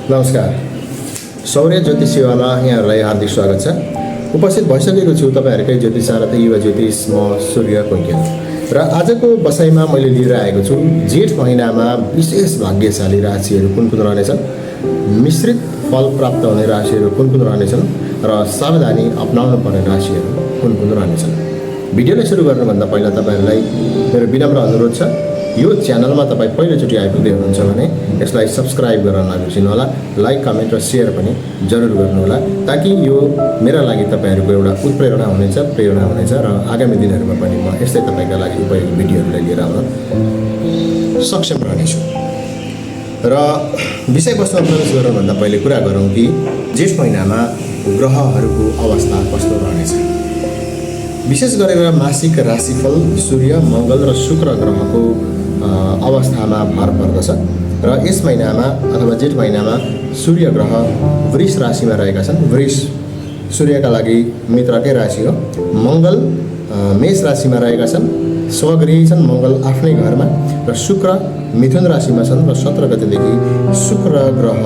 नमस्कार। सौर्य ज्योतिष सेवामा यहाँहरूलाई हार्दिक स्वागत छ। उपस्थित भइसकेको छु तपाईँहरूकै ज्योतिष सारथी युवा ज्योतिष म सूर्य कोइकेल र आजको बसाइमा मैले लिएर आएको छु जेठ महिनामा विशेष भाग्यशाली राशिहरू कुन कुन रहनेछन्, मिश्रित फल प्राप्त हुने राशिहरू कुन कुन रहनेछन् र सावधानी अपनाउनु पर्ने राशिहरू कुन कुन रहनेछन्। भिडियोलाई सुरु गर्नुभन्दा पहिला तपाईँहरूलाई मेरो विनम्र अनुरोध छ, यो च्यानलमा तपाईँ पहिलोचोटि आइपुग्दै हुनुहुन्छ भने यसलाई सब्सक्राइब गर्न नबिर्सिनुहोला, लाइक कमेन्ट र सेयर पनि जरुर गर्नुहोला ताकि यो मेरा लागि तपाईँहरूको एउटा उत्प्रेरणा हुनेछ, प्रेरणा हुनेछ र आगामी दिनहरूमा पनि म यस्तै तपाईँका लागि उपयोगी भिडियोहरूलाई लिएर आउन सक्षम रहनेछु। र विषयवस्तुमा प्रवेश गर्नुभन्दा पहिले कुरा गरौँ कि जेठ महिनामा ग्रहहरूको अवस्था कस्तो रहनेछ। विशेष गरेर मासिक राशिफल सूर्य, मङ्गल र शुक्र ग्रहको अवस्थामा भर पर्दछ र यस महिनामा अथवा जेठ महिनामा सूर्य ग्रह वृष राशिमा रहेका छन्। वृष सूर्यका लागि मित्रकै राशि हो। मङ्गल मेष राशिमा रहेका छन्, स्वगृही छन् मङ्गल आफ्नै घरमा, र शुक्र मिथुन राशिमा छन् र 17 गतेदेखि शुक्र ग्रह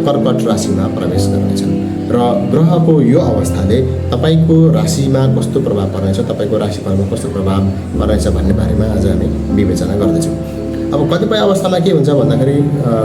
कर्कट राशिमा प्रवेश गर्नेछन् र ग्रहको यो अवस्थाले तपाईँको राशिमा कस्तो प्रभाव पर्नेछ, तपाईँको राशिफलमा कस्तो प्रभाव पर्नेछ भन्ने बारेमा आज हामी विवेचना गर्दैछौँ। अब कतिपय अवस्थामा के हुन्छ भन्दाखेरि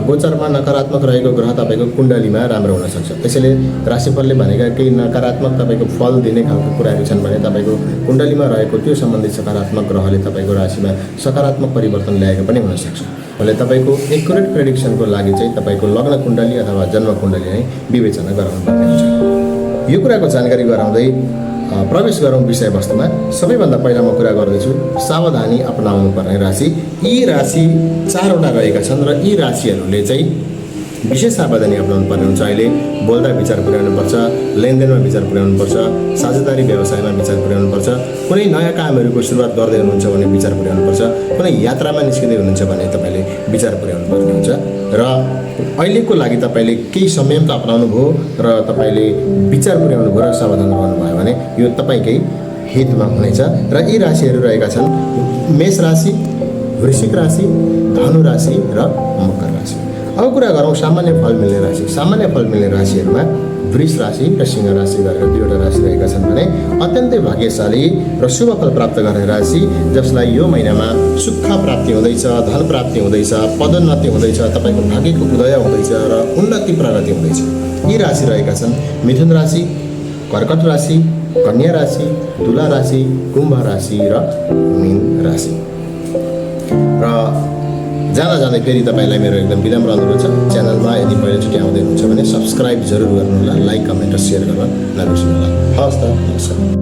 गोचरमा नकारात्मक रहेको ग्रह तपाईँको कुण्डलीमा राम्रो हुनसक्छ। त्यसैले राशिफलले भनेका केही नकारात्मक तपाईँको फल दिने खालको कुराहरू छन् भने तपाईँको कुण्डलीमा रहेको त्यो सम्बन्धित सकारात्मक ग्रहले तपाईँको राशिमा सकारात्मक परिवर्तन ल्याएको पनि हुनसक्छ। भने तपाईँको एक्युरेट प्रेडिक्सनको लागि चाहिँ तपाईँको लग्न कुण्डली अथवा जन्म कुण्डली नै विवेचना गराउनुपर्ने हुन्छ। यो कुराको जानकारी गराउँदै प्रवेश गरौँ विषयवस्तुमा। सबैभन्दा पहिला म कुरा गर्दैछु सावधानी अपनाउनु पर्ने राशि। यी राशि 4वटा रहेका छन् र यी राशिहरूले चाहिँ विशेष सावधानी अपनाउनु पर्ने हुन्छ। अहिले बोल्दा विचार पुर्याउनुपर्छ, लेनदेनमा विचार पुर्याउनुपर्छ, साझेदारी व्यवसायमा विचार पुर्याउनुपर्छ, कुनै नयाँ कामहरूको सुरुवात गर्दै हुनुहुन्छ भने विचार पुर्याउनुपर्छ, कुनै यात्रामा निस्किँदै हुनुहुन्छ भने तपाईँले विचार पुर्याउनु पर्ने हुन्छ। र अहिलेको लागि तपाईँले केही संयम त अपनाउनु भयो र तपाईँले विचार पुर्याउनु भयो र सावधान रहनुभयो भने यो तपाईँकै हितमा हुनेछ। र यी राशिहरू रहेका छन् मेष राशि, वृश्चिक राशि, धनु राशि र मकर राशि। अब कुरा गरौँ सामान्य फल मिल्ने राशि। सामान्य फल मिल्ने राशिहरूमा वृष राशि र सिंह राशि गरेर 2वटा राशि रहेका छन् भने अत्यन्तै भाग्यशाली र शुभ फल प्राप्त गर्ने राशि, जसलाई यो महिनामा सुख प्राप्ति हुँदैछ, धन प्राप्ति हुँदैछ, पदोन्नति हुँदैछ, तपाईँको भाग्यको उदय हुँदैछ र उन्नति प्रगति हुँदैछ। यी राशि रहेका छन् मिथुन राशि, कर्कट राशि, कन्या राशि, तुला राशि, कुम्भ राशि र मीन राशि। र जाँदै फेरि तपाईँलाई मेरो एकदम विनम्र अनुरोध छ, च्यानलमा यदि पहिलोचोटि आउँदै हुनुहुन्छ भने सब्सक्राइब जरुर गर्नुहोला, लाइक कमेन्ट र सेयर गर्न नबिर्सिनुहोला। हवस् त, नमस्कार।